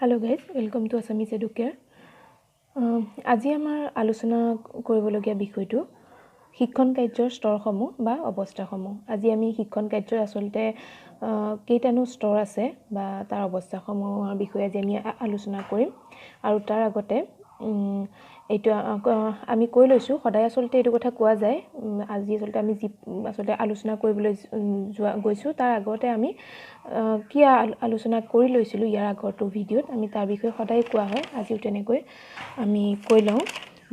Hello guys, welcome to Assamese Educare. আজি আমাৰ আলোচনা কৰিবলগীয়া বিষয়টো শিক্ষণ কাৰ্যৰ স্তৰসমূহ বা অৱস্থাসমূহ। আজি আমি শিক্ষণ কাৰ্যৰ আচলতে কেইটানো স্তৰ আছে বা তাৰ অৱস্থাসমূহৰ বিষয়ে আজি আমি আলোচনা কৰিম। আৰু তাৰ আগতে এইটো আমি কৈ লৈছোঁ, সদায় আচলতে এইটো কথা কোৱা যায়, আজি আচলতে আমি যি আচলতে আলোচনা কৰিবলৈ যোৱা গৈছোঁ তাৰ আগতে আমি কি আলোচনা কৰি লৈছিলোঁ ইয়াৰ আগৰটো ভিডিঅ'ত, আমি তাৰ বিষয়ে সদায় কোৱা হয়। আজিও তেনেকৈ আমি কৈ লওঁ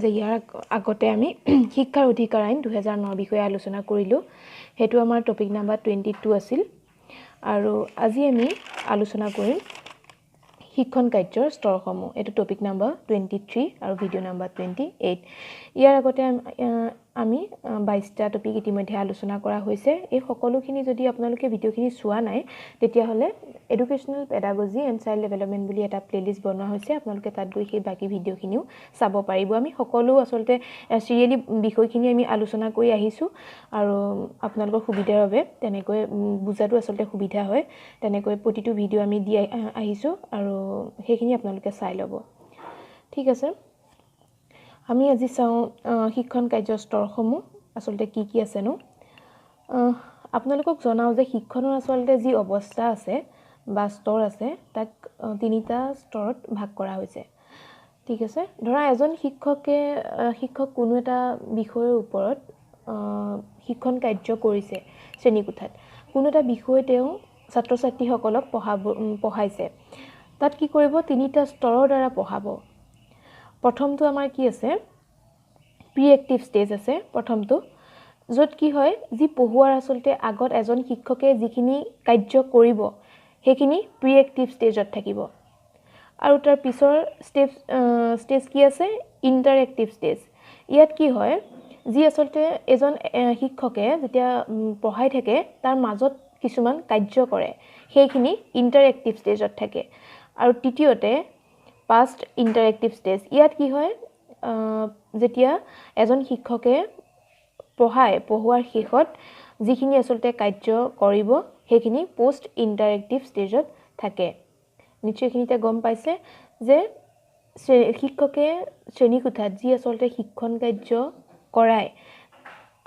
যে ইয়াৰ আগতে আমি শিক্ষাৰ অধিকাৰ আইন 2009ৰ বিষয়ে আলোচনা কৰিলোঁ, সেইটো আমাৰ টপিক নাম্বাৰ 22 আছিল। আৰু আজি আমি আলোচনা কৰিম শিক্ষণ কাৰ্যৰ স্তৰসমূহ, এইটো টপিক নাম্বাৰ 23 আৰু ভিডিঅ' নাম্বাৰ 28। ইয়াৰ আগতে আমি 22টা টপিক ইতিমধ্যে আলোচনা কৰা হৈছে। এই সকলোখিনি যদি আপোনালোকে ভিডিঅ'খিনি চোৱা নাই তেতিয়াহ'লে educational pedagogy and child development বুলি এটা প্লে'লিষ্ট বনোৱা হৈছে, আপোনালোকে তাত গৈ সেই বাকী ভিডিঅ'খিনিও চাব পাৰিব। আমি সকলো আচলতে চিৰিয়েলি বিষয়খিনি আমি আলোচনা কৰি আহিছোঁ আৰু আপোনালোকৰ সুবিধাৰ বাবে তেনেকৈ বুজাটো আচলতে সুবিধা হয়, তেনেকৈ প্ৰতিটো ভিডিঅ' আমি দি আহিছোঁ আৰু সেইখিনি আপোনালোকে চাই ল'ব। ঠিক আছে, আমি আজি চাওঁ শিক্ষণ কাৰ্যৰ স্তৰসমূহ আচলতে কি কি আছেনো। আপোনালোকক জনাওঁ যে শিক্ষণৰ আচলতে যি অৱস্থা আছে বা স্তৰ আছে তাক তিনিটা স্তৰত ভাগ কৰা হৈছে। ঠিক আছে, ধৰা এজন শিক্ষক কোনো এটা বিষয়ৰ ওপৰত শিক্ষণ কাৰ্য কৰিছে শ্ৰেণীকোঠাত, কোনো এটা বিষয় তেওঁ ছাত্ৰ ছাত্ৰীসকলক পঢ়াইছে, তাত কি কৰিব, তিনিটা স্তৰৰ দ্বাৰা পঢ়াব। প্ৰথমটো আমাৰ কি আছে, প্ৰি এক্টিভ ষ্টেজ আছে প্ৰথমটো, য'ত কি হয়, যি পঢ়োৱাৰ আচলতে আগত এজন শিক্ষকে যিখিনি কাৰ্য কৰিব সেইখিনি প্ৰি এক্টিভ ষ্টেজত থাকিব। আৰু তাৰ পিছৰ ষ্টেজ কি আছে, ইণ্টাৰেক্টিভ ষ্টেজ। ইয়াত কি হয়, যি আচলতে এজন শিক্ষকে যেতিয়া পঢ়াই থাকে তাৰ মাজত কিছুমান কাৰ্য কৰে, সেইখিনি ইণ্টাৰেক্টিভ ষ্টেজত থাকে। আৰু তৃতীয়তে পাষ্ট ইণ্টাৰেক্টিভ ষ্টেজ। ইয়াত কি হয়, যেতিয়া এজন শিক্ষকে পঢ়োৱাৰ শেষত যিখিনি আচলতে কাৰ্য কৰিব সেইখিনি পষ্ট ইণ্টাৰেক্টিভ ষ্টেজত থাকে। নিশ্চয় এইখিনিতে গম পাইছে যে শিক্ষকে শ্ৰেণীকোঠাত যি আচলতে শিক্ষণ কাৰ্য কৰায়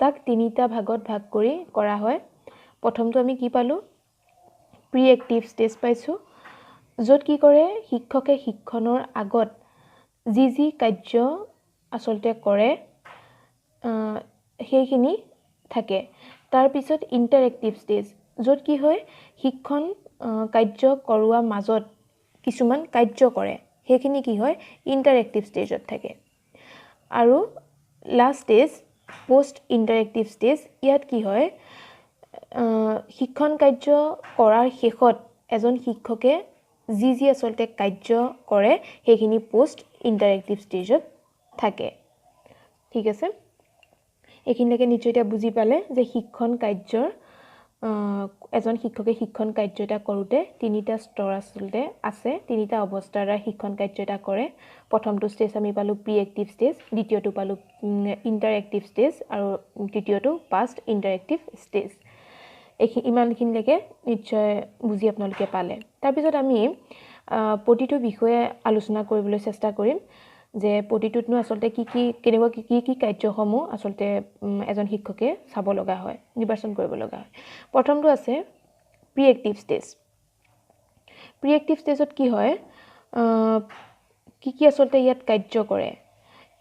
তাক তিনিটা ভাগত ভাগ কৰি কৰা হয়। প্ৰথমটো আমি কি পালোঁ, প্ৰি এক্টিভ ষ্টেজ পাইছোঁ, য'ত কি কৰে শিক্ষকে শিক্ষণৰ আগত যি যি কাৰ্য আচলতে কৰে সেইখিনি থাকে। তাৰপিছত ইণ্টাৰেক্টিভ ষ্টেজ, য'ত কি হয়, শিক্ষণ কাৰ্য কৰোৱাৰ মাজত কিছুমান কাৰ্য কৰে, সেইখিনি কি হয় ইণ্টাৰেক্টিভ ষ্টেজত থাকে। আৰু last stage post interactive stage, ইয়াত কি হয়, শিক্ষণ কাৰ্য কৰাৰ শেষত এজন শিক্ষকে যি যি আচলতে কাৰ্য কৰে সেইখিনি পষ্ট ইণ্টাৰেক্টিভ ষ্টেজত থাকে। ঠিক আছে, এইখিনিলৈকে নিশ্চয় এতিয়া বুজি পালে যে শিক্ষণ কাৰ্যৰ এজন শিক্ষকে শিক্ষণ কাৰ্য এটা কৰোঁতে তিনিটা স্তৰ আচলতে আছে, তিনিটা অৱস্থাৰ দ্বাৰা শিক্ষণ কাৰ্য এটা কৰে। প্ৰথমটো ষ্টেজ আমি পালোঁ প্ৰি এক্টিভ ষ্টেজ, দ্বিতীয়টো পালোঁ ইণ্টাৰেক্টিভ ষ্টেজ আৰু তৃতীয়টো পাষ্ট ইণ্টাৰেক্টিভ ষ্টেজ। ইমানখিনিলৈকে নিশ্চয় বুজি আপোনালোকে পালে। তাৰপিছত আমি প্ৰতিটো বিষয়ে আলোচনা কৰিবলৈ চেষ্টা কৰিম যে প্ৰতিটোতনো আচলতে কি কি কেনেকুৱা কি কি কাৰ্যসমূহ আচলতে এজন শিক্ষকে চাব লগা হয়, নিৰ্বাচন কৰিব লগা হয়। প্ৰথমটো আছে pre active stage. Pre active ষ্টেজত কি হয়, কি কি আচলতে ইয়াত কাৰ্য কৰে।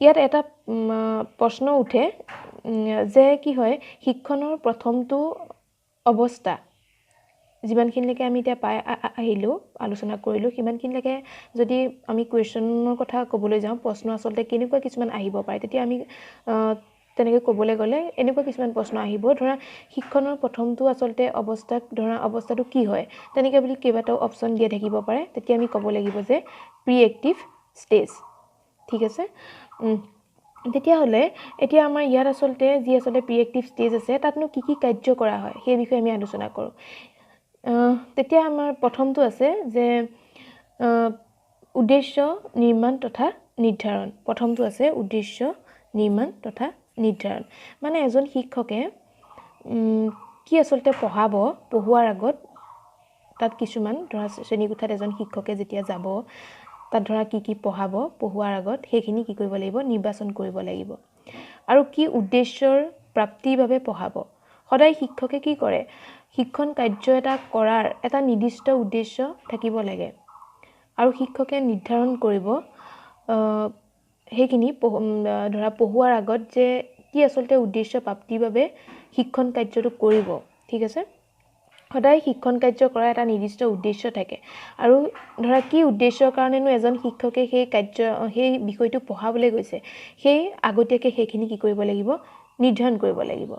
ইয়াত এটা প্ৰশ্ন উঠে যে কি হয়, শিক্ষণৰ প্ৰথমটো অৱস্থা যিমানখিনিলৈকে আমি এতিয়া পাই আহিলোঁ, আলোচনা কৰিলোঁ, সিমানখিনিলৈকে যদি আমি কুৱেশ্যনৰ কথা ক'বলৈ যাওঁ, প্ৰশ্ন আচলতে কেনেকুৱা কিছুমান আহিব পাৰে, তেতিয়া আমি তেনেকৈ ক'বলৈ গ'লে এনেকুৱা কিছুমান প্ৰশ্ন আহিব, ধৰা শিক্ষণৰ প্ৰথমটো আচলতে অৱস্থাক ধৰা অৱস্থাটো কি হয়, তেনেকৈ বুলি কেইবাটাও অপশ্যন দিয়া থাকিব পাৰে, তেতিয়া আমি ক'ব লাগিব যে প্ৰি এক্টিভ ষ্টেজ। ঠিক আছে, তেতিয়াহ'লে এতিয়া আমাৰ ইয়াত আচলতে যি আচলতে প্ৰি এক্টিভ ষ্টেজ আছে তাতনো কি কি কাৰ্য কৰা হয় সেই বিষয়ে আমি আলোচনা কৰোঁ। তেতিয়া আমাৰ প্ৰথমটো আছে যে উদ্দেশ্য নিৰ্মাণ তথা নিৰ্ধাৰণ। প্ৰথমটো আছে উদ্দেশ্য নিৰ্মাণ তথা নিৰ্ধাৰণ, মানে এজন শিক্ষকে কি আচলতে পঢ়াব, পঢ়োৱাৰ আগত তাত কিছুমান ধৰা শ্ৰেণীকোঠাত এজন শিক্ষকে যেতিয়া যাব, তাত ধৰা কি কি পঢ়াব, পঢ়োৱাৰ আগত সেইখিনি কি কৰিব লাগিব, নিৰ্বাচন কৰিব লাগিব। আৰু কি উদ্দেশ্যৰ প্ৰাপ্তিৰ বাবে পঢ়াব। সদায় শিক্ষকে কি কৰে, শিক্ষণ কাৰ্য এটা কৰাৰ এটা নিৰ্দিষ্ট উদ্দেশ্য থাকিব লাগে আৰু শিক্ষকে নিৰ্ধাৰণ কৰিব সেইখিনি ধৰা পঢ়োৱাৰ আগত যে কি আচলতে উদ্দেশ্য প্ৰাপ্তিৰ বাবে শিক্ষণ কাৰ্যটো কৰিব। ঠিক আছে, সদায় শিক্ষণ কাৰ্য কৰা এটা নিৰ্দিষ্ট উদ্দেশ্য থাকে আৰু ধৰা কি উদ্দেশ্যৰ কাৰণেনো এজন শিক্ষকে সেই কাৰ্য, সেই বিষয়টো পঢ়াবলৈ গৈছে, সেই আগতীয়াকৈ সেইখিনি কি কৰিব লাগিব, নিৰ্ধাৰণ কৰিব লাগিব।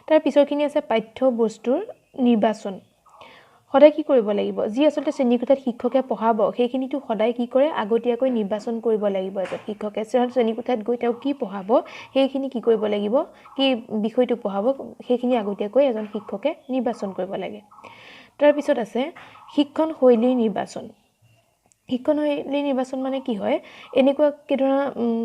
তাৰ পিছৰখিনি আছে পাঠ্যবস্তুৰ নিৰ্বাচন। সদায় কি কৰিব লাগিব, যি আচলতে শ্ৰেণীকোঠাত শিক্ষকে পঢ়াব সেইখিনিতো সদায় কি কৰে, আগতীয়াকৈ নিৰ্বাচন কৰিব লাগিব। এজন শিক্ষকে শ্ৰেণীকোঠাত গৈ তেওঁ কি পঢ়াব সেইখিনি কি কৰিব লাগিব, কি বিষয়টো পঢ়াব সেইখিনি আগতীয়াকৈ এজন শিক্ষকে নিৰ্বাচন কৰিব লাগে। তাৰপিছত আছে শিক্ষণ শৈলীৰ নিৰ্বাচন। শিক্ষণ শৈলীৰ নিৰ্বাচন মানে কি হয়, এনেকুৱাকৈ ধৰা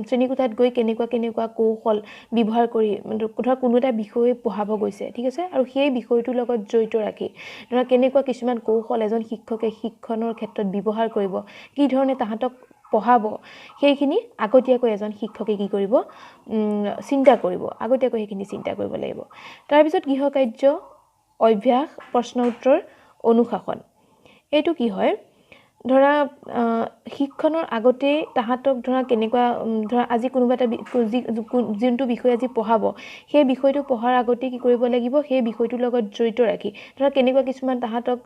শ্ৰেণীকোঠাত গৈ কেনেকুৱা কেনেকুৱা কৌশল ব্যৱহাৰ কৰি ধৰা কোনো এটা বিষয় পঢ়াব গৈছে, ঠিক আছে, আৰু সেই বিষয়টোৰ লগত জড়িত ৰাখি ধৰা কেনেকুৱা কিছুমান কৌশল এজন শিক্ষকে শিক্ষণৰ ক্ষেত্ৰত ব্যৱহাৰ কৰিব, কি ধৰণে তাহাঁতক পঢ়াব, সেইখিনি আগতীয়াকৈ এজন শিক্ষকে কি কৰিব, চিন্তা কৰিব, আগতীয়াকৈ সেইখিনি চিন্তা কৰিব লাগিব। তাৰপিছত গৃহকাৰ্য, অভ্যাস, প্ৰশ্ন উত্তৰ, অনুশাসন। এইটো কি হয়, ধৰা শিক্ষণৰ আগতেই তাহাঁতক ধৰা কেনেকুৱা, ধৰা আজি কোনোবা এটা যোনটো বিষয় আজি পঢ়াব সেই বিষয়টো পঢ়াৰ আগতেই কি কৰিব লাগিব, সেই বিষয়টোৰ লগত জড়িত ৰাখি ধৰা কেনেকুৱা কিছুমান তাহাঁতক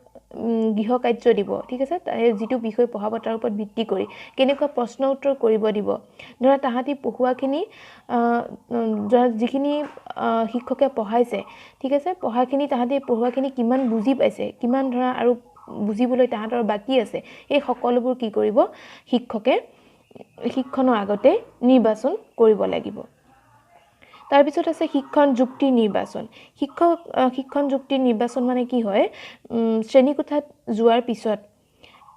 গৃহকাৰ্য দিব, ঠিক আছে, যিটো বিষয় পঢ়াব তাৰ ওপৰত ভিত্তি কৰি কেনেকুৱা প্ৰশ্ন উত্তৰ কৰিব দিব, ধৰা তাহাঁতি পঢ়োৱাখিনি ধৰা যিখিনি শিক্ষকে পঢ়াইছে, ঠিক আছে, পঢ়াখিনি তাহাঁতি পঢ়োৱাখিনি কিমান বুজি পাইছে, কিমান ধৰা আৰু বুজিবলৈ তাহাঁতৰ বাকী আছে, এই সকলোবোৰ কি কৰিব শিক্ষকে শিক্ষণৰ আগতে নিৰ্বাচন কৰিব লাগিব। তাৰপিছত আছে শিক্ষণ যুক্তিৰ নিৰ্বাচন। শিক্ষণ যুক্তিৰ নিৰ্বাচন মানে কি হয়, শ্ৰেণীকোঠাত যোৱাৰ পিছত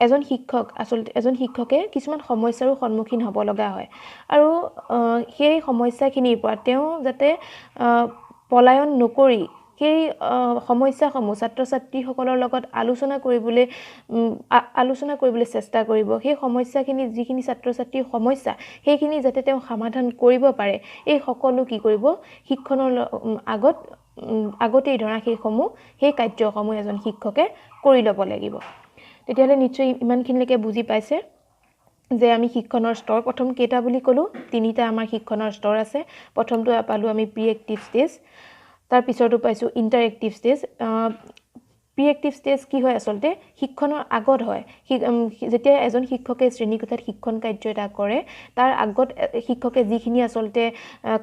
এজন শিক্ষক আচলতে এজন শিক্ষকে কিছুমান সমস্যাৰো সন্মুখীন হ'ব লগা হয় আৰু সেই সমস্যাখিনিৰ পৰা তেওঁ যাতে পলায়ন নকৰি সেই সমস্যাসমূহ ছাত্ৰ ছাত্ৰীসকলৰ লগত আলোচনা কৰিবলৈ চেষ্টা কৰিব, সেই সমস্যাখিনি যিখিনি ছাত্ৰ ছাত্ৰীৰ সমস্যা সেইখিনি যাতে তেওঁ সমাধান কৰিব পাৰে, এই সকলো কি কৰিব শিক্ষণৰ আগত আগতেই ধৰা সেইসমূহ সেই কাৰ্যসমূহ এজন শিক্ষকে কৰি ল'ব লাগিব। তেতিয়াহ'লে নিশ্চয় ইমানখিনিলৈকে বুজি পাইছে যে আমি শিক্ষণৰ স্তৰ প্ৰথম কেইটা বুলি ক'লোঁ, তিনিটা আমাৰ শিক্ষণৰ স্তৰ আছে। প্ৰথমটো পালোঁ আমি প্ৰি এক্টিভ ষ্টেজ, তাৰ পিছৰটো পাইছোঁ interactive stage. Pre active stage কি হয়, আচলতে শিক্ষণৰ আগত হয়। যেতিয়া এজন শিক্ষকে শ্ৰেণীকোঠাত শিক্ষণ কাৰ্য এটা কৰে তাৰ আগত শিক্ষকে যিখিনি আচলতে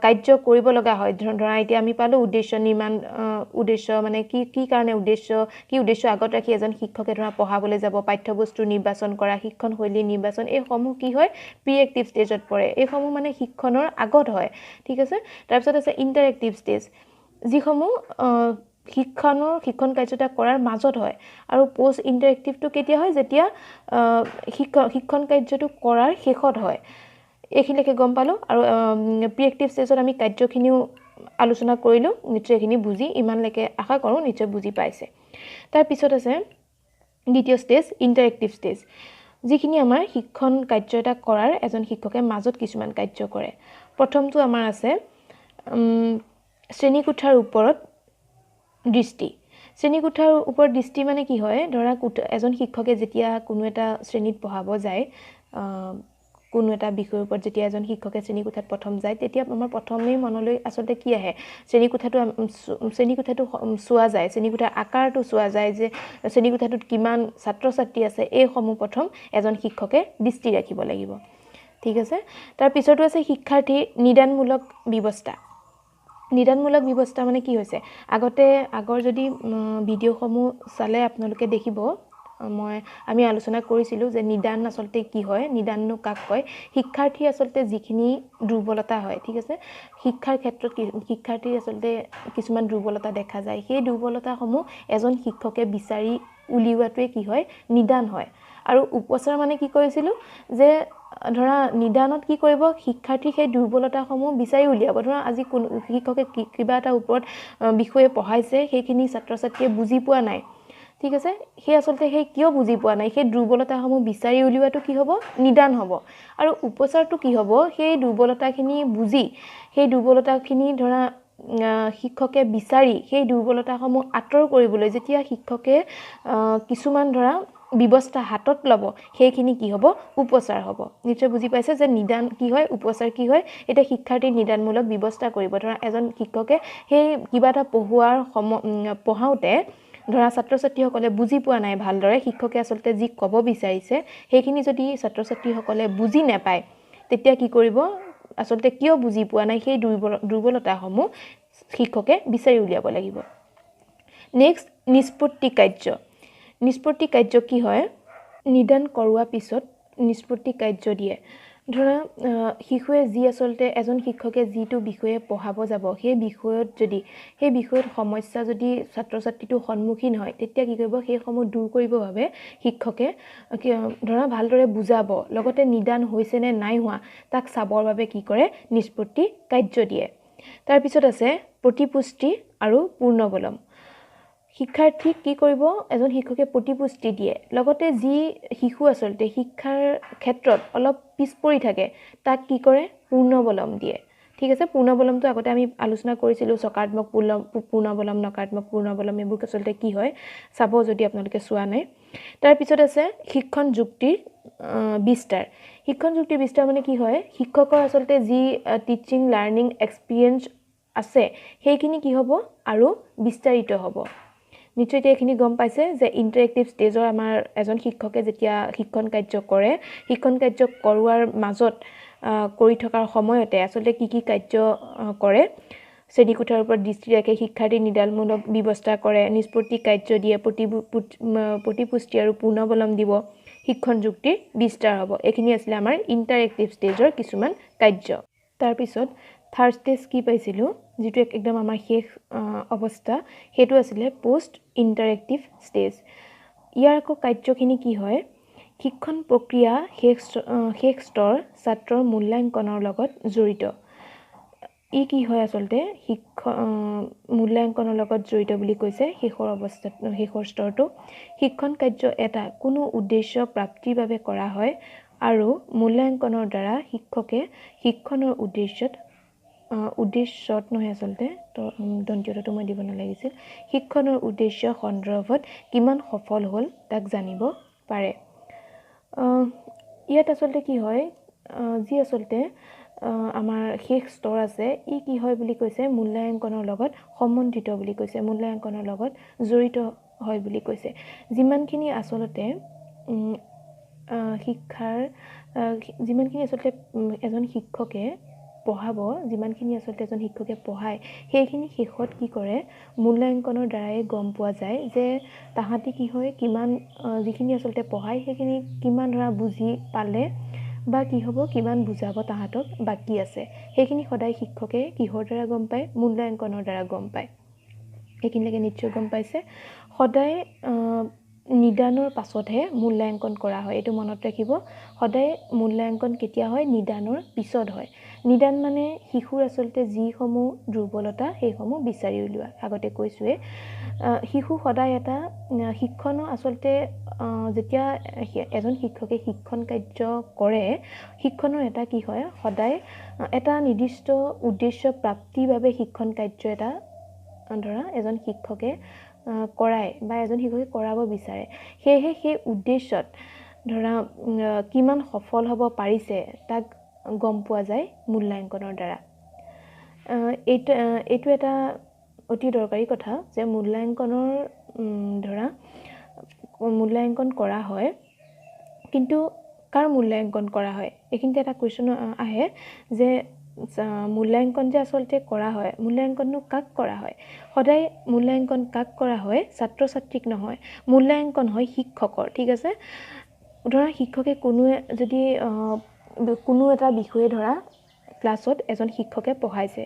কাৰ্য কৰিব লগা হয়, ধৰা এতিয়া আমি পালোঁ উদ্দেশ্য নিৰ্মাণ, উদ্দেশ্য মানে কি কি কাৰণে উদ্দেশ্য, কি উদ্দেশ্য আগত ৰাখি এজন শিক্ষকে ধৰা পঢ়াবলৈ যাব, পাঠ্যবস্তু নিৰ্বাচন কৰা, শিক্ষণ শৈলী নিৰ্বাচন, এইসমূহ কি হয় প্ৰি এক্টিভ ষ্টেজত পৰে। এইসমূহ মানে শিক্ষণৰ আগত হয়, ঠিক আছে। তাৰপিছত আছে ইণ্টাৰেক্টিভ ষ্টেজ, যিসমূহ শিক্ষণ কাৰ্যতা কৰাৰ মাজত হয়। আৰু পষ্ট ইণ্টাৰেক্টিভটো কেতিয়া হয়, যেতিয়া শিক্ষণ কাৰ্যটো কৰাৰ শেষত হয়। এইখিনিলৈকে গম পালোঁ। আৰু প্ৰি এক্টিভ ষ্টেজত আমি কাৰ্যখিনিও আলোচনা কৰিলোঁ, নিশ্চয় এইখিনি বুজি ইমানলৈকে আশা কৰোঁ নিশ্চয় বুজি পাইছে। তাৰপিছত আছে দ্বিতীয় ষ্টেজ, ইণ্টাৰেক্টিভ ষ্টেজ, যিখিনি আমাৰ শিক্ষণ কাৰ্য এটা কৰাৰ এজন শিক্ষকে মাজত কিছুমান কাৰ্য কৰে। প্ৰথমটো আমাৰ আছে শ্ৰেণীকোঠাৰ ওপৰত দৃষ্টি। শ্ৰেণীকোঠাৰ ওপৰত দৃষ্টি মানে কি হয়, ধৰা এজন শিক্ষকে যেতিয়া কোনো এটা শ্ৰেণীত পঢ়াব যায়, কোনো এটা বিষয়ৰ ওপৰত যেতিয়া এজন শিক্ষকে শ্ৰেণীকোঠাত প্ৰথম যায়, তেতিয়া আমাৰ প্ৰথমেই মনলৈ আচলতে কি আহে, শ্ৰেণীকোঠাটো চোৱা যায়, শ্ৰেণীকোঠাৰ আকাৰটো চোৱা যায় যে শ্ৰেণীকোঠাটোত কিমান ছাত্ৰ ছাত্ৰী আছে, এইসমূহ প্ৰথম এজন শিক্ষকে দৃষ্টি ৰাখিব লাগিব, ঠিক আছে। তাৰ পিছতো আছে শিক্ষাৰ্থীৰ নিদানমূলক ব্যৱস্থা। নিদানমূলক ব্যৱস্থা মানে কি হৈছে, আগৰ যদি ভিডিঅ'সমূহ চালে আপোনালোকে দেখিব, আমি আলোচনা কৰিছিলোঁ যে নিদান আচলতে কি হয়, নিদাননো কাক কয়, শিক্ষাৰ্থী আচলতে যিখিনি দুৰ্বলতা হয়, ঠিক আছে, শিক্ষাৰ ক্ষেত্ৰত শিক্ষাৰ্থীৰ আচলতে কিছুমান দুৰ্বলতা দেখা যায়, সেই দুৰ্বলতাসমূহ এজন শিক্ষকে বিচাৰি উলিওৱাটোৱে কি হয়, নিদান হয়। আৰু উপচাৰ মানে কি কৰিছিলোঁ যে ধৰা নিদানত কি কৰিব, শিক্ষাৰ্থীৰ সেই দুৰ্বলতাসমূহ বিচাৰি উলিয়াব। ধৰা আজি কোনো শিক্ষকে কিবা এটা ওপৰত বিষয়ে পঢ়াইছে, সেইখিনি ছাত্ৰ ছাত্ৰীয়ে বুজি পোৱা নাই, ঠিক আছে, সেই আচলতে সেই কিয় বুজি পোৱা নাই সেই দুৰ্বলতাসমূহ বিচাৰি উলিওৱাটো কি হ'ব? নিদান হ'ব। আৰু উপচাৰটো কি হ'ব? সেই দুৰ্বলতাখিনি বুজি, সেই দুৰ্বলতাখিনি ধৰা শিক্ষকে বিচাৰি সেই দুৰ্বলতাসমূহ আঁতৰ কৰিবলৈ যেতিয়া শিক্ষকে কিছুমান ধৰা ব্যৱস্থা হাতত ল'ব, সেইখিনি কি হ'ব? উপচাৰ হ'ব। নিশ্চয় বুজি পাইছে যে নিদান কি হয়, উপচাৰ কি হয়। এতিয়া শিক্ষাৰ্থীৰ নিদানমূলক ব্যৱস্থা কৰিব। ধৰা এজন শিক্ষকে সেই কিবা এটা পঢ়োৱাৰ পঢ়াওঁতে ধৰা ছাত্ৰ ছাত্ৰীসকলে বুজি পোৱা নাই ভালদৰে, শিক্ষকে আচলতে যি ক'ব বিচাৰিছে সেইখিনি যদি ছাত্ৰ ছাত্ৰীসকলে বুজি নাপায়, তেতিয়া কি কৰিব? আচলতে কিয় বুজি পোৱা নাই সেই দুৰ্বলতাসমূহ শিক্ষকে বিচাৰি উলিয়াব লাগিব। নেক্সট, নিষ্পত্তি কাৰ্য। নিষ্পত্তি কাৰ্য কি হয়? নিদান কৰোৱাৰ পিছত নিষ্পত্তি কাৰ্য দিয়ে। ধৰা শিশুৱে যি আচলতে এজন শিক্ষকে যিটো বিষয়ে পঢ়াব যাব, সেই বিষয়ত যদি সেই বিষয়ত সমস্যা যদি ছাত্ৰ ছাত্ৰীটো সন্মুখীন হয়, তেতিয়া কি কৰিব? সেইসমূহ দূৰ কৰিবৰ বাবে শিক্ষকে ধৰা ভালদৰে বুজাব, লগতে নিদান হৈছে নে নাই হোৱা তাক চাবৰ বাবে কি কৰে? নিষ্পত্তি কাৰ্য দিয়ে। তাৰপিছত আছে প্ৰতিপুষ্টি আৰু পূৰ্ণবলম। শিক্ষাৰ্থীক কি কৰিব? এজন শিক্ষকে প্ৰতিপুষ্টি দিয়ে, লগতে যি শিশু আচলতে শিক্ষাৰ ক্ষেত্ৰত অলপ পিছ পৰি থাকে তাক কি কৰে? পূৰ্ণবলম দিয়ে। ঠিক আছে, পূৰ্ণবলমটো আগতে আমি আলোচনা কৰিছিলোঁ, সকাৰাত্মক পূৰ্ণবলম, নকাৰাত্মক পূৰ্ণবলম, এইবোৰ আচলতে কি হয় চাব যদি আপোনালোকে চোৱা নাই। তাৰপিছত আছে শিক্ষণ যুক্তিৰ বিস্তাৰ। শিক্ষণ যুক্তিৰ বিস্তাৰ মানে কি হয়? শিক্ষকৰ আচলতে যি টিচিং লাৰ্ণিং এক্সপিৰিয়েঞ্চ আছে সেইখিনি কি হ'ব? আৰু বিস্তাৰিত হ'ব। নিশ্চয় এতিয়া এইখিনি গম পাইছে যে ইণ্টাৰেক্টিভ ষ্টেজৰ আমাৰ এজন শিক্ষকে যেতিয়া শিক্ষণ কাৰ্য কৰে, শিক্ষণ কাৰ্য কৰোৱাৰ মাজত কৰি থকাৰ সময়তে আচলতে কি কি কাৰ্য কৰে? শ্ৰেণীকোঠাৰ ওপৰত দৃষ্টি ৰাখে, শিক্ষাৰ্থীৰ নিদানমূলক ব্যৱস্থা কৰে, নিষ্পত্তি কাৰ্য দিয়ে, প্ৰতিপুষ্টি আৰু পূৰ্ণবলম দিব, শিক্ষণ যুক্তিৰ বিস্তাৰ হ'ব। এইখিনি আছিলে আমাৰ ইণ্টাৰেক্টিভ ষ্টেজৰ কিছুমান কাৰ্য। তাৰপিছত থাৰ্ড ষ্টেজ কি পাইছিলোঁ, যিটো একদম আমাৰ শেষ অৱস্থা, সেইটো আছিলে পষ্ট ইণ্টাৰেক্টিভ ষ্টেজ। ইয়াৰ আকৌ কাৰ্যখিনি কি হয়? শিক্ষণ প্ৰক্ৰিয়া শেষ স্তৰ ছাত্ৰৰ মূল্যাংকনৰ লগত জড়িত। ই কি হয় আচলতে? মূল্যাংকনৰ লগত জড়িত বুলি কৈছে শেষৰ অৱস্থাত, শেষৰ স্তৰটো। শিক্ষণ কাৰ্য এটা কোনো উদ্দেশ্য প্ৰাপ্তিৰ বাবে কৰা হয় আৰু মূল্যাংকনৰ দ্বাৰা শিক্ষকে শিক্ষণৰ উদ্দেশ্যত নহয় আচলতে দন্তীয়তাটো মই দিব নালাগিছিল, শিক্ষণৰ উদ্দেশ্য সন্দৰ্ভত কিমান সফল হ'ল তাক জানিব পাৰে। ইয়াত আচলতে কি হয়, যি আচলতে আমাৰ শেষ স্তৰ আছে, ই কি হয় বুলি কৈছে? মূল্যাংকনৰ লগত সম্বন্ধিত বুলি কৈছে, মূল্যাংকনৰ লগত জড়িত হয় বুলি কৈছে। যিমানখিনি আচলতে শিক্ষাৰ যিমানখিনি আচলতে এজন শিক্ষকে পঢ়াব, যিমানখিনি আচলতে এজন শিক্ষকে পঢ়ায়, সেইখিনি শেষত কি কৰে? মূল্যাংকনৰ দ্বাৰাই গম পোৱা যায় যে তাহাঁতি কি হয়, কিমান যিখিনি আচলতে পঢ়ায় সেইখিনি কিমান ধৰা বুজি পালে বা কি হ'ব, কিমান বুজাব তাহাঁতক বাকী আছে, সেইখিনি সদায় শিক্ষকে কিহৰ দ্বাৰা গম পায়? মূল্যাংকনৰ দ্বাৰা গম পায়। এইখিনিলৈকে নিশ্চয় গম পাইছে। সদায় নিদানৰ পাছতহে মূল্যাংকন কৰা হয়, এইটো মনত ৰাখিব। সদায় মূল্যাংকন কেতিয়া হয়? নিদানৰ পিছত হয়। নিদান মানে শিশুৰ আচলতে যিসমূহ দুৰ্বলতা সেইসমূহ বিচাৰি উলিওৱা, আগতে কৈছোঁৱে। শিশু সদায় এটা শিক্ষণৰ আচলতে যেতিয়া এজন শিক্ষকে শিক্ষণ কাৰ্য কৰে, শিক্ষণৰ এটা কি হয়? সদায় এটা নিৰ্দিষ্ট উদ্দেশ্য প্ৰাপ্তিৰ বাবে শিক্ষণ কাৰ্য এটা ধৰা এজন শিক্ষকে কৰায় বা এজন শিক্ষকে কৰাব বিচাৰে। সেয়েহে সেই উদ্দেশ্যত ধৰা কিমান সফল হ'ব পাৰিছে তাক গম পোৱা যায় মূল্যাংকনৰ দ্বাৰা। এইটো এটা অতি দৰকাৰী কথা যে মূল্যাংকনৰ ধৰা মূল্যাংকন কৰা হয়, কিন্তু কাৰ মূল্যাংকন কৰা হয়? এইখিনিতে এটা কুৱেশ্যন আহে যে মূল্যাংকন যে আচলতে কৰা হয়, মূল্যাংকননো কাক কৰা হয়? সদায় মূল্যাংকন কাক কৰা হয়? ছাত্ৰ ছাত্ৰীক নহয়, মূল্যাংকন হয় শিক্ষকৰ। ঠিক আছে, ধৰা শিক্ষকে কোনোৱে যদি কোনো এটা বিষয়ে ধৰা ক্লাছত এজন শিক্ষকে পঢ়াইছে,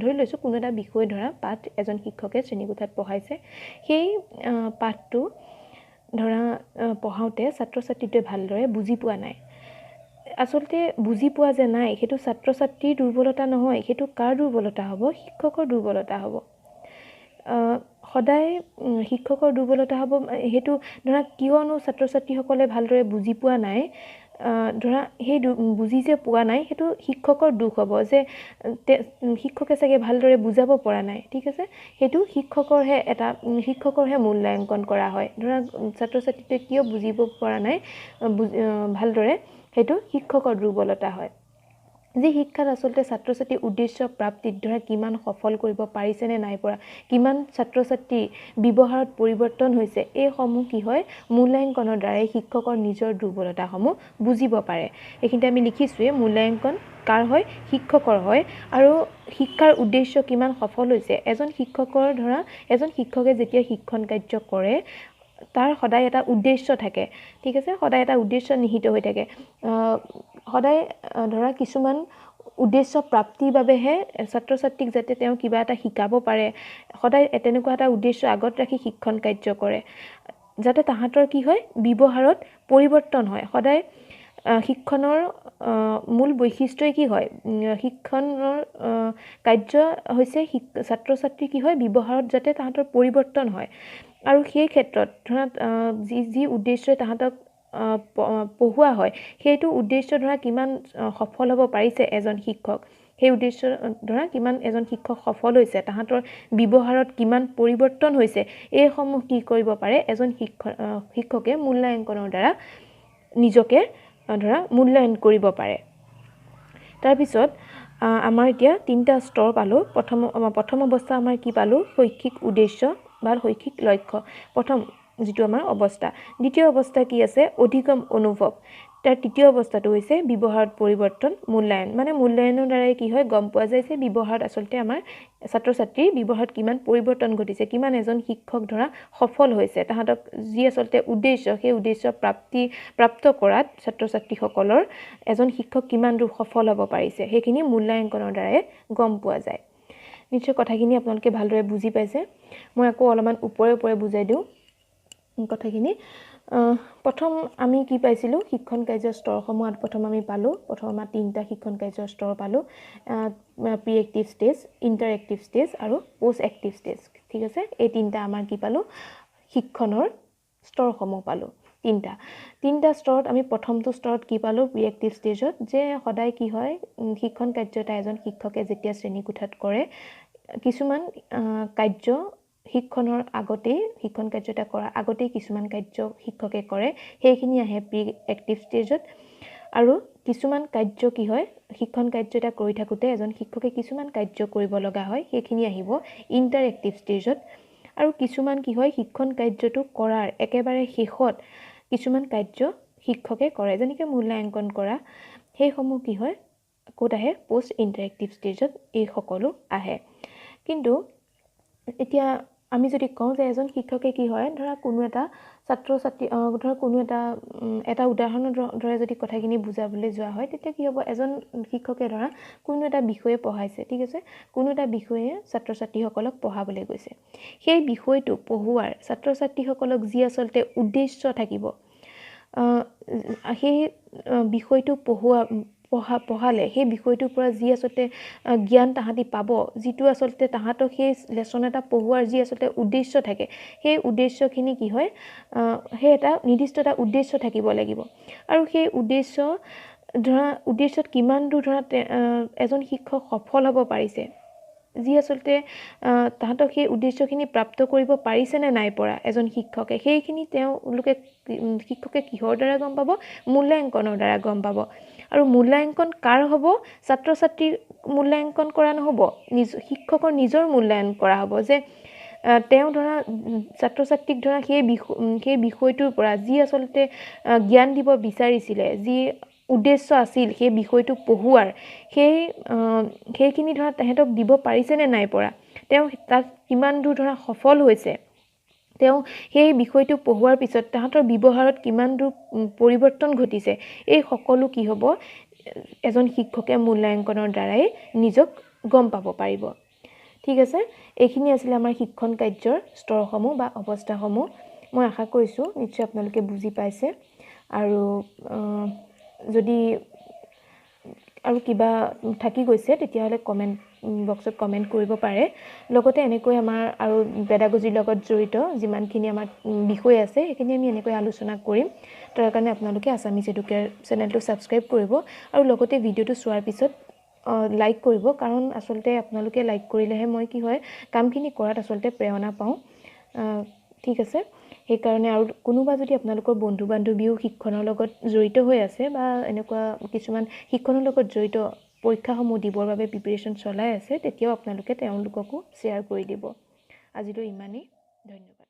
ধৰি লৈছোঁ কোনো এটা বিষয় ধৰা পাঠ এজন শিক্ষকে শ্ৰেণীকোঠাত পঢ়াইছে, সেই পাঠটো ধৰা পঢ়াওঁতে ছাত্ৰ ছাত্ৰীটোৱে ভালদৰে বুজি পোৱা নাই। আচলতে বুজি পোৱা যে নাই সেইটো ছাত্ৰ ছাত্ৰীৰ দুৰ্বলতা নহয়, সেইটো কাৰ দুৰ্বলতা হ'ব? শিক্ষকৰ দুৰ্বলতা হ'ব। সদায় শিক্ষকৰ দুৰ্বলতা হ'ব সেইটো ধৰা কিয়নো ছাত্ৰ ছাত্ৰীসকলে ভালদৰে বুজি পোৱা নাই, ধৰা সেই বুজি যে পোৱা নাই সেইটো শিক্ষকৰ দোষ হ'ব যে শিক্ষকে চাগে ভালদৰে বুজাব পৰা নাই। ঠিক আছে, সেইটো শিক্ষকৰহে এটা শিক্ষকৰহে মূল্যাংকন কৰা হয়। ধৰা ছাত্ৰ ছাত্ৰীটোৱে কিয় বুজিব পৰা নাই ভালদৰে, সেইটো শিক্ষকৰ দুৰ্বলতা হয়। যি শিক্ষাত আচলতে ছাত্ৰ ছাত্ৰীৰ উদ্দেশ্য প্ৰাপ্তিত ধৰা কিমান সফল কৰিব পাৰিছে নে নাই পৰা, কিমান ছাত্ৰ ছাত্ৰীৰ ব্যৱহাৰত পৰিৱৰ্তন হৈছে, এইসমূহ কি হয় মূল্যাংকনৰ দ্বাৰাই শিক্ষকৰ নিজৰ দুৰ্বলতাসমূহ বুজিব পাৰে। এইখিনিতে আমি লিখিছোঁৱেই মূল্যাংকন কাৰ হয়, শিক্ষকৰ হয়। আৰু শিক্ষাৰ উদ্দেশ্য কিমান সফল হৈছে, এজন শিক্ষকৰ ধৰা এজন শিক্ষকে যেতিয়া শিক্ষণ কাৰ্য কৰে তাৰ সদায় এটা উদ্দেশ্য থাকে। ঠিক আছে, সদায় এটা উদ্দেশ্য নিহিত হৈ থাকে। সদায় ধৰা কিছুমান উদ্দেশ্য প্ৰাপ্তিৰ বাবেহে ছাত্ৰ ছাত্ৰীক যাতে তেওঁ কিবা এটা শিকাব পাৰে, সদায় তেনেকুৱা এটা উদ্দেশ্য আগত ৰাখি শিক্ষণ কাৰ্য কৰে, যাতে তাহাঁতৰ কি হয় ব্যৱহাৰত পৰিৱৰ্তন হয়। সদায় শিক্ষণৰ মূল বৈশিষ্ট্যই কি হয়, শিক্ষণৰ কাৰ্য হৈছে ছাত্ৰ ছাত্ৰী কি হয় ব্যৱহাৰত যাতে তাহাঁতৰ পৰিৱৰ্তন হয়। আৰু সেই ক্ষেত্ৰত ধৰা যি যি উদ্দেশ্যই তাহাঁতক পঢ়োৱা হয় সেইটো উদ্দেশ্য ধৰা কিমান সফল হ'ব পাৰিছে এজন শিক্ষক, সেই উদ্দেশ্য ধৰা কিমান এজন শিক্ষক সফল হৈছে, তাহাঁতৰ ব্যৱহাৰত কিমান পৰিৱৰ্তন হৈছে, এইসমূহ কি কৰিব পাৰে এজন শিক্ষকে মূল্যাংকনৰ দ্বাৰা নিজকে ধৰা মূল্যায়ন কৰিব পাৰে। তাৰপিছত আমাৰ এতিয়া তিনিটা স্তৰ পালোঁ। প্ৰথম অৱস্থা আমাৰ কি পালোঁ, শৈক্ষিক উদ্দেশ্য বা শৈক্ষিক লক্ষ্য, প্ৰথম যিটো আমাৰ অৱস্থা। দ্বিতীয় অৱস্থা কি আছে, অধিগম অনুভৱ। তাৰ তৃতীয় অৱস্থাটো হৈছে ব্যৱহাৰত পৰিৱৰ্তন মূল্যায়ন। মানে মূল্যায়নৰ দ্বাৰাই কি হয় গম পোৱা যায় যে ব্যৱহাৰত আচলতে আমাৰ ছাত্ৰ ছাত্ৰীৰ ব্যৱহাৰত কিমান পৰিৱৰ্তন ঘটিছে, কিমান এজন শিক্ষক ধৰা সফল হৈছে, তাহাঁতক যি আচলতে উদ্দেশ্য সেই উদ্দেশ্য প্ৰাপ্ত কৰাত ছাত্ৰ ছাত্ৰীসকলৰ এজন শিক্ষক কিমান দূৰ সফল হ'ব পাৰিছে, সেইখিনি মূল্যাংকনৰ দ্বাৰাই গম পোৱা যায়। নিশ্চয় কথাখিনি আপোনালোকে ভালদৰে বুজি পাইছে। মই আকৌ অলপমান ওপৰে ওপৰে বুজাই দিওঁ কথাখিনি। প্ৰথম আমি কি পাইছিলোঁ, শিক্ষণ কাৰ্যৰ স্তৰসমূহত প্ৰথম আমি পালোঁ, প্ৰথম আমাৰ তিনিটা শিক্ষণ কাৰ্যৰ স্তৰ পালোঁ, pre active stage, interactive stage আৰু পষ্ট এক্টিভ ষ্টেজ। ঠিক আছে, এই তিনিটা আমাৰ কি পালোঁ, শিক্ষণৰ স্তৰসমূহ পালোঁ তিনিটা। তিনিটা স্তৰত আমি প্ৰথমটো স্তৰত কি পালোঁ, প্ৰি এক্টিভ ষ্টেজত যে সদায় কি হয় শিক্ষণ কাৰ্য এটা এজন শিক্ষকে যেতিয়া শ্ৰেণীকোঠাত কৰে কিছুমান কাৰ্য শিক্ষণৰ আগতেই, শিক্ষণ কাৰ্য এটা কৰাৰ আগতেই কিছুমান কাৰ্য শিক্ষকে কৰে, সেইখিনি আহে প্ৰি এক্টিভ ষ্টেজত। আৰু কিছুমান কাৰ্য কি হয় শিক্ষণ কাৰ্য এটা কৰি থাকোঁতে এজন শিক্ষকে কিছুমান কাৰ্য কৰিব লগা হয়, সেইখিনি আহিব ইণ্টাৰেক্টিভ ষ্টেজত। আৰু কিছুমান কি হয় শিক্ষণ কাৰ্যটো কৰাৰ একেবাৰে শেষত কিছুমান কাৰ্য শিক্ষকে কৰে, যেনেকৈ মূল্যাংকন কৰা, সেইসমূহ কি হয় ক'ত আহে, পষ্ট ইণ্টাৰেক্টিভ ষ্টেজত এই সকলো আহে। কিন্তু এতিয়া আমি যদি কওঁ যে এজন শিক্ষকে কি হয় ধৰা কোনো এটা ছাত্ৰ ছাত্ৰী ধৰা কোনো এটা এটা উদাহৰণৰ দৰে যদি কথাখিনি বুজাবলৈ যোৱা হয় তেতিয়া কি হ'ব, এজন শিক্ষকে ধৰা কোনো এটা বিষয়ে পঢ়াইছে, ঠিক আছে, কোনো এটা বিষয়ে ছাত্ৰ ছাত্ৰীসকলক পঢ়াবলৈ গৈছে, সেই বিষয়টো পঢ়োৱাৰ ছাত্ৰ ছাত্ৰীসকলক যি আচলতে উদ্দেশ্য থাকিব, সেই বিষয়টো পঢ়ালে সেই বিষয়টোৰ পৰা যি আচলতে জ্ঞান তাহাঁতি পাব, যিটো আচলতে তাহাঁতক সেই লেচন এটা পঢ়োৱাৰ যি আচলতে উদ্দেশ্য থাকে, সেই উদ্দেশ্যখিনি কি হয় সেই এটা নিৰ্দিষ্ট এটা উদ্দেশ্য থাকিব লাগিব। আৰু সেই উদ্দেশ্য ধৰা উদ্দেশ্যত কিমান দূৰ ধৰা এজন শিক্ষক সফল হ'ব পাৰিছে, যি আচলতে তাহাঁতক সেই উদ্দেশ্যখিনি প্ৰাপ্ত কৰিব পাৰিছে নে নাই পৰা এজন শিক্ষকে, সেইখিনি তেওঁলোকে শিক্ষকে কিহৰ দ্বাৰা গম পাব, মূল্যাংকনৰ দ্বাৰা গম পাব। আৰু মূল্যাংকন কাৰ হ'ব, ছাত্ৰ ছাত্ৰীৰ মূল্যাংকন কৰা নহ'ব, নিজ শিক্ষকৰ নিজৰ মূল্যায়ন কৰা হ'ব যে তেওঁ ধৰা ছাত্ৰ ছাত্ৰীক ধৰা সেই বিষয়টোৰ পৰা যি আচলতে জ্ঞান দিব বিচাৰিছিলে, যি উদ্দেশ্য আছিল সেই বিষয়টো পঢ়োৱাৰ, সেইখিনি ধৰা তেহেঁতক দিব পাৰিছে নে নাই পৰা, তেওঁ তাত কিমান দূৰ ধৰা সফল হৈছে, তেওঁ সেই বিষয়টো পঢ়োৱাৰ পিছত তাহাঁতৰ ব্যৱহাৰত কিমান দূৰ পৰিৱৰ্তন ঘটিছে, এই সকলো কি হ'ব এজন শিক্ষকে মূল্যাংকনৰ দ্বাৰাই নিজক গম পাব পাৰিব। ঠিক আছে, এইখিনি আছিলে আমাৰ শিক্ষণ কাৰ্যৰ স্তৰসমূহ বা অৱস্থাসমূহ। মই আশা কৰিছোঁ নিশ্চয় আপোনালোকে বুজি পাইছে। আৰু যদি আৰু কিবা থাকি গৈছে তেতিয়াহ'লে কমেণ্ট বক্সত কমেণ্ট কৰিব পাৰে। লগতে এনেকৈ আমাৰ আৰু পেডাগজিৰ লগত জড়িত যিমানখিনি আমাৰ বিষয় আছে সেইখিনি আমি এনেকৈ আলোচনা কৰিম। তাৰ কাৰণে আপোনালোকে আছামিজ এডুকেয়াৰ চেনেলটো ছাবস্ক্ৰাইব কৰিব আৰু লগতে ভিডিঅ'টো চোৱাৰ পিছত লাইক কৰিব, কাৰণ আচলতে আপোনালোকে লাইক কৰিলেহে মই কি হয় কামখিনি কৰাত আচলতে প্ৰেৰণা পাওঁ। ঠিক আছে, সেইকাৰণে আৰু কোনোবা যদি আপোনালোকৰ বন্ধু বান্ধৱীও শিক্ষণৰ লগত জড়িত হৈ আছে বা এনেকুৱা কিছুমান শিক্ষণৰ লগত জড়িত পৰীক্ষাসমূহ দিবৰ বাবে প্ৰিপেৰেশ্যন চলাই আছে, তেতিয়াও আপোনালোকে তেওঁলোককো শ্বেয়াৰ কৰি দিব। আজিলৈ ইমানেই, ধন্যবাদ।